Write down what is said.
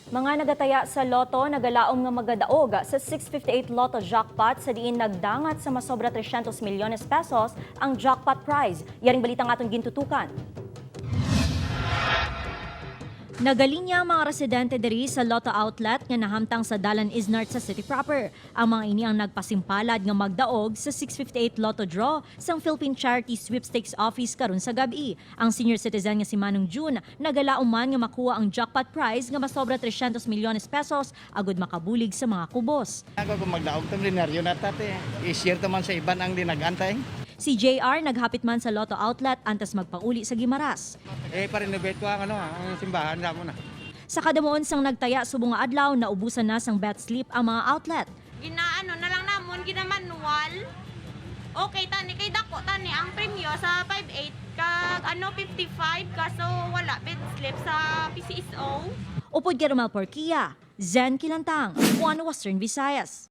Mga nagataya sa loto nagalaom nga magadaog sa 658 Lotto jackpot sa diin nagdangat sa masobra 300 milyones pesos ang jackpot prize. Yaring balita nga atong gintutukan. Nagalinya ang mga residente diri sa Lotto outlet nga nahamtang sa Dalan Iznart sa City Proper. Ang mga ini ang nagpasimpalad nga magdaog sa 658 Lotto draw sa Philippine Charity Sweepstakes Office karon sa gabi. Ang senior citizen nga si Manong June nagalaom man nga makuha ang jackpot prize nga masobra 300 milyones pesos agud makabulig sa mga kubos. Ako kung magdaog ta, milyonaryo na tate. I-share ta man sa iban ang dinagantay. Si JR naghapit man sa Lotto outlet antes magpauli sa Gimaras. Eh, pa-renovate ko ang, ano, ang simbahan sa na. Sa kadamuon sang nagtaya subong nga adlaw, naubusan na sang bet slip ang mga outlet. Ginaano na lang namon, ginamanual. Okay tani kay dako tani ang premyo sa 58 kag ano 55, kaso wala bed slip sa PCSO. Upod kay Romel Porquia, Zen Kilantang, One Western Visayas.